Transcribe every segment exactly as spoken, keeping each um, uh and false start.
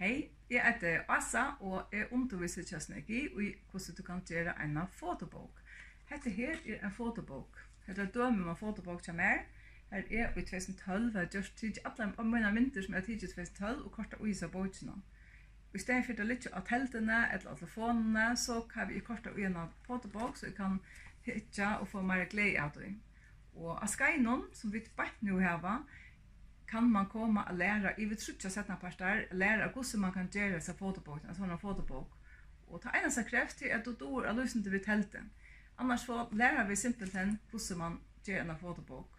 Hey, eg eiti Ása og eg undirvísi hjá Synergi í, hvussu tú kanst gera eina fotobók. Hetta her er ein fotobók. Hetta er eitt dømi um eina fotobók hjá mær. Har eg í tvey túsund og tólv havi gjørt, tikið allar mínar myndir, sum eg havi tikið í tvey túsund og tólv, og kortað í hesa bókina. Í staðin fyri at liggja á telduni ella á telefonini, so havi eg kortað í eina fotobók, so eg kann hyggja og fáa meira gleði av tí. Og á skeiðinum, sum vit beint nú hava, kann mann koma at læra yvir tríggjar seinnapartar, at læra, hvussu mann kann gera hesa fotobók, ein sovorðna fotobók. Og tað einasta, kravst, er, at tú dugir at lýsa við teldu. Annars so læra vit simpelthen, hvussu mann ger eina fotobók.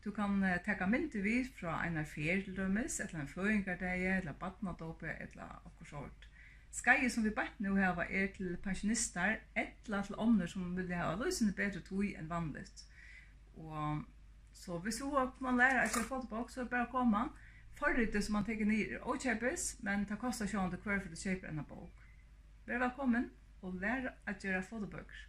Tú kann, eh, taka myndir við frá einari ferð til dømis, ella ein føðingardegi, ella barnadópi, ella okkurt sovorðið. Skeiðið, sum vit beint nú hava, er til pensjonistar ella til onnur, sum vilja hava lítið betri tíð enn vanligt. Og so, viss tú hevur hug at læra at gera fotobók, so er bara at koma. Forritið, sum mann tekur niður, er ókeypis, men tað kostar sjálvandi, hvørja ferð tú keypir eina bók. Ver vælkomin og lær at gera fotobøkur.